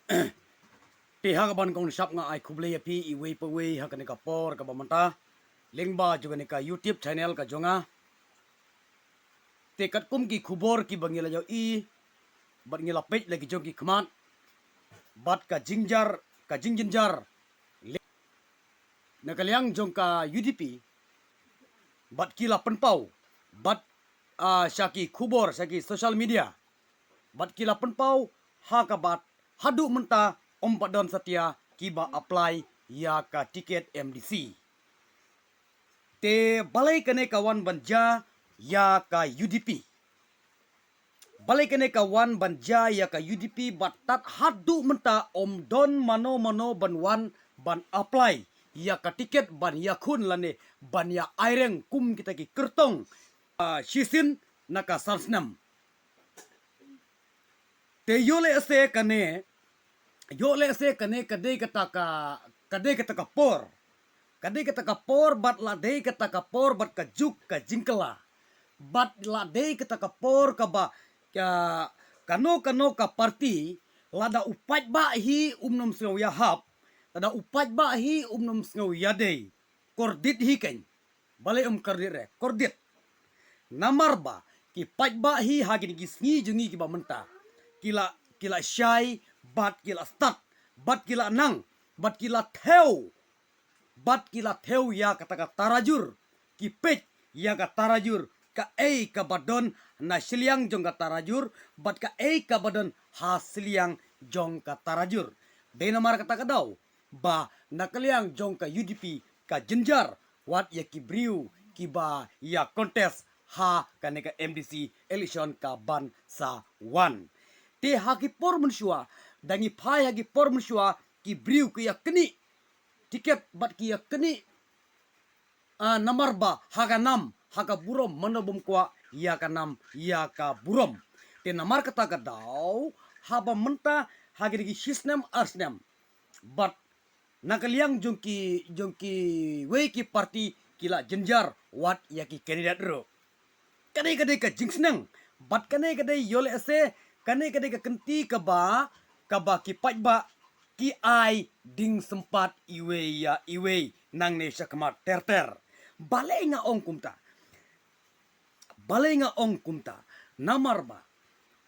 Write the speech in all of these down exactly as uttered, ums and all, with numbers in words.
Te ha kaban kong shap nga ai khublei ïa phi iwei pa iwei ha kane ka por kaba mynta lyngba jong kane ka YouTube channel ka jong nga. Te katkum ki khubor kiba ngi la ïohi bad ngi la peit la ki jong ki khmat bad ka jingjar, ka jingjynjar na ka liang jong ka U D P bad ki la pynpaw bad, ah, sha ki khubor, sha ki social media bad ki la pynpaw ha kaba haduh mynta ym pat don satia kiba apply ïa ka tiket M D C. Te balei kane ka wan ban jia ïa ka U D P? Balei kane ka wan ban jia ïa ka U D P bad tad haduh mynta ym don mano mano ban wan ban apply ïa ka tiket ban ïakhun lane ban ïa aireng kum kita ki kyrtong, ah, shisien na ka san snem. Te ïoh lehse kane, ïoh lehse kane ka dei kata ka, ka dei kata ka por. Ka dei kata ka por bad la dei kata ka por bad ka juk ka jingkylla. Bad la dei kata ka por kaba, ka, kano kano ka parti lada u paidbah hi um nym sngew ïahap, lada u paidbah hi um nym sngew ïadei, kordit hi kein. Balei ym kordit re? Kordit. Namar ba ki paidbah hi ha kine ki sngi jong ngi kiba mynta ki la, ki la shai bad ki la stad bad ki la nang bad ki la thew, bad ki la thew ïa kata ka tarajur. Ki peit ïa ka tarajur, kaei kaba don na shiliang jong ka tarajur bad kaei kaba don ha shiliang jong ka tarajur. Dei namar kata ka daw ba na ka liang jong ka U D P ka jynjar wat ïa ki briew kiba ïa contest ha kane ka M D C election kaban sa wan. Te ha ki por mynshuwa da ngi phai ha ki por mynshuwa ki briew ki ïa knieh tiket bad ki ïa knieh, ah, namar ba ha ka nam ha ka burom, mano bym kwah ïa ka nam ïa ka burom. Te namar kata ka daw haba mynta ha kine ki shisnem arsnem bad na ka liang jong ki, jong kiwei ki parti ki la jynjar wat ïa ki candidate ruh. Ka dei, ka dei ka jingsneng bad kane ka dei ïoh lehse kane ka dei ka kynti kaba, kaba ki paidbah ki ai ding sympat iwei ïa iwei nangne shakhmat ter ter. Balei nga ong kumta? Balei nga ong kumta? Namar ba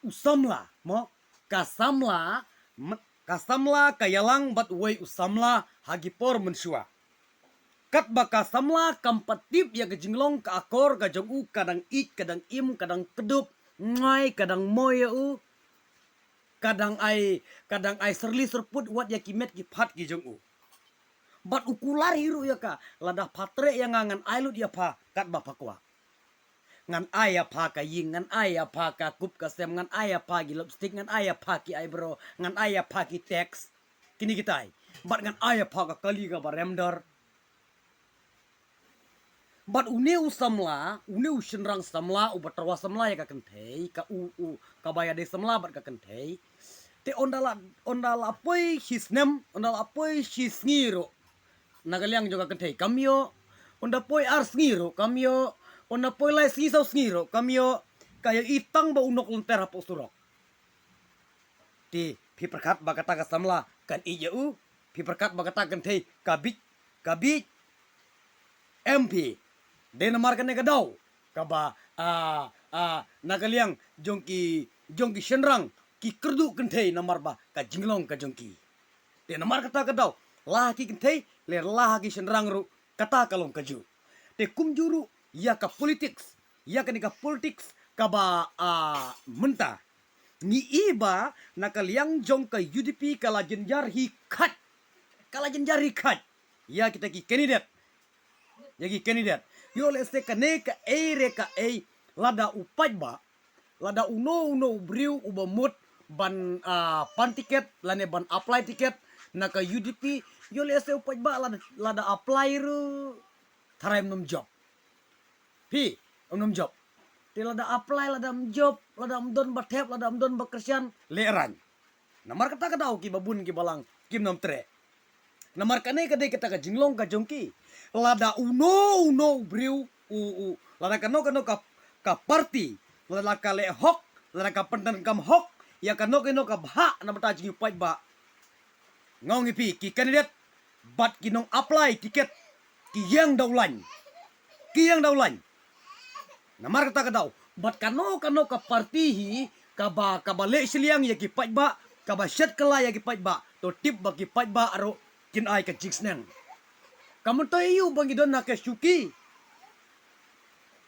u samla, mo, ka samla, m-, ka samla ka ïalang bad uwei u samla ha ki por mynshuwa. Katba ka samla kam pat tip ïa ka jinglong ka akor ka jong u, ka dang ïeit, ka dang im, ka dang kdup, ngai, ka dang moi ïa u, ka dang ai, ka dang ai syrli syrput wat ïa ki met ki phad ki jong u. Bad u kular hi ruh ïa ka, lada pha treh ïa nga ngan ai lut ïa pha katba pha kwah. Ngan ai ïa pha ka ïing, ngan ai ïa pha ka kup ka sem, ngan ai ïa pha ki lipstick, ngan ai ïa pha ki eyebrow, ngan ai ïa pha ki text. Kine kitai. Bad ngan ai ïa pha ka kali kaba rem dor. Bad une u samla, une u shynrang samla, uba tyrwa samla ïa ka kynthei, ka u, u, kaba ïadei samla bad ka kynthei. Te ynda la, ynda la poi shi snem, ynda la poi shi sngi ruh na ka liang jong ka kynthei kam ïoh, ynda poi ar sngi ruh kam ïoh, ynda poi lai sngi saw sngi ruh kam ïoh, ka ïohi tang ba u nok lynter hapoh surok. Te phi pyrkhat ba kata ka samla kan ïeit ïa u? Phi pyrkhat ba kata ka kynthei ka bieit, ka bieit em phi? Dei namar kane ka daw kaba, ah, ah, na ka liang jong ki, jong ki shynrang ki kyrduh kynthei namar ba ka jinglong ka jong ki. Te namar kata ka daw la ha ki kynthei lane la ha ki shynrang ruh kata ka long kajuh. Te kumjuh ruh ïa ka politics, ïa kane ka politics kaba, ah, mynta ngi i ba na ka liang jong ka U D P ka la jynjar hi khat, ka la jynjar hi khat ïa kita ki candidate, ïa ki candidate. Ïoh lehse kane kaei re kaei, lada u paidbah, lada uno uno u briew uba mut ban, ah, pan tiket lane ban apply tiket na ka U D P, ïoh lehse u paidbah lada, lada apply ruh tharai ym nym jop. Phi, ym nym jop. Te lada apply, lada ym jop, lada ym don ba thep, lada ym don ba kyrshan, lehraiñ. Namar kata ka daw kiba bun kiba lang kim nym treh. Namar kane ka dei kata ka jinglong ka jong ki. Lada uno uno u briew u, u, lada kano kano ka, ka parti, lada ka leh hok, lada ka pyndonkam hok ïa kano kano ka bhah na bynta jong u paidbah, Nga ong ïa phi, ki candidate bad ki nong apply ticket ki ïeng da u lain. Ki ïeng da u lain. Namar kata ka daw, bad kano kano ka party hi kaba, kaba leh shiliang ïa ki paidbah, kaba shet kylla ïa ki paidbah, to tip ba ki paidbah ruh kin ai ka jingsneng. Ka mynta ïa u ba ngi don ha ka shuki.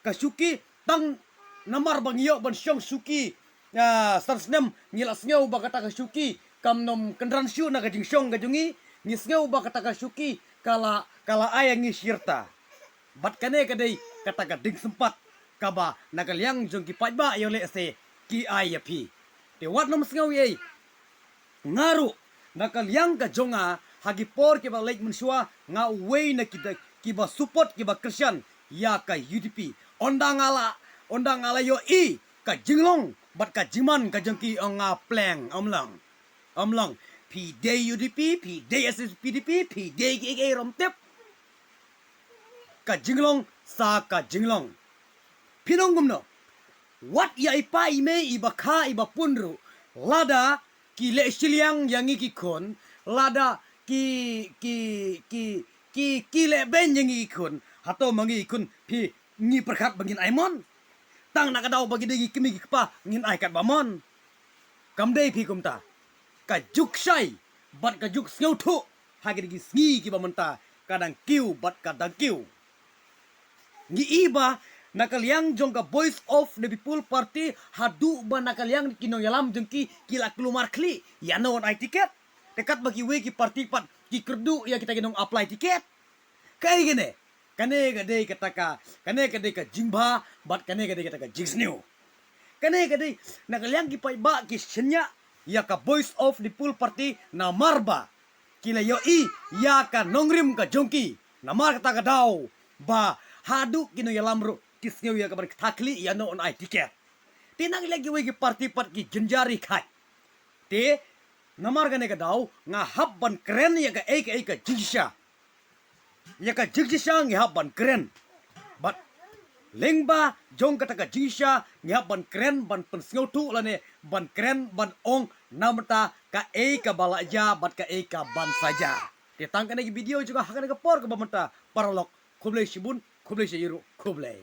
Ka shuki, tang namar ba ngi ïoh ban shong shuki, ah, san snem, ngi la sngew ba kata ka shuki kam nym kynran shuh na ka jingshong ka jong ngi. Ngi sngew ba kata ka shuki ka la, ka la ai ïa ngi shi rta. Bad kane ka dei kata ka jingsympat kaba na ka liang jong ki paidbah ïoh leh se ki ai ïa phi. Te wat nym sngew ei ei. Nga ruh, na ka liang ka jong nga, ha ki por kiba leit mynshuwa, nga uwei na ki da, kiba support, kiba kyrshan ïa ka U D P. Ynda nga la, ynda nga la ïohi ka jinglong bad ka jingman ka jong ki, ong nga pleng, ym long. Ym long. Phi dei U D P, phi dei S P D P, phi dei kiei kiei ruh ym tip. Ka jinglong sa ka jinglong. Phi nong kumno? Wat ïa i pa i mei, iba kha iba pun ruh, lada ki leh shiliang ïa ngi ki khun, lada ki, ki, ki, ki, ki leh beiñ ïa ngi ki khun, hato ma ngi ki khun phi, ngi pyrkhat ba ngin ai mon? Tang na ka daw ba ki dei ki kmie ki kpa ngin ai katba mon. Kam dei phi kumta. Ka juk shai bad ka juk sngewthuh ha kine ki sngi kiba mynta ka dang kiew bad ka dang kiew. Ngi i ba na ka liang jong ka Voice of the People Party, haduh ba na ka liang ki nongïalam jong ki ki la kulmar khlieh ïano yn ai ticket. Te katba kiwei ki party pat ki kyrduh ïa kita ki nong apply ticket. Kaei kane? Kane ka dei kata ka, kane ka dei ka jingbha bad kane ka dei kata ka jingsniew. Kane ka dei na ka liang ki paidbah ki shaniah ïa ka Voice of the People Party namar ba ki la ïohi ïa ka nongrim ka jong ki. Namar kata ka daw ba haduh ki nongïalam ruh ki sngew ïa ka ban kta khlieh ïano yn ai ticket. Te na ka liang kiwei ki party pat ki jynjar hi khait. Te namar kane ka daw nga hap ban kren ïa kaei kaei ka jingshisha. Ïa ka jingshisha ngi hap ban kren. Bad lyngba jong kata ka jingshisha ngi hap ban kren ban pynsngewthuh lane ban kren ban ong namar ta kaei kaba la jia bad kaei kaban sa jia. Te tang kane ka video jong nga ha kane ka por kaba mynta, paralok, khublei shibun, khublei shihajar, khublei.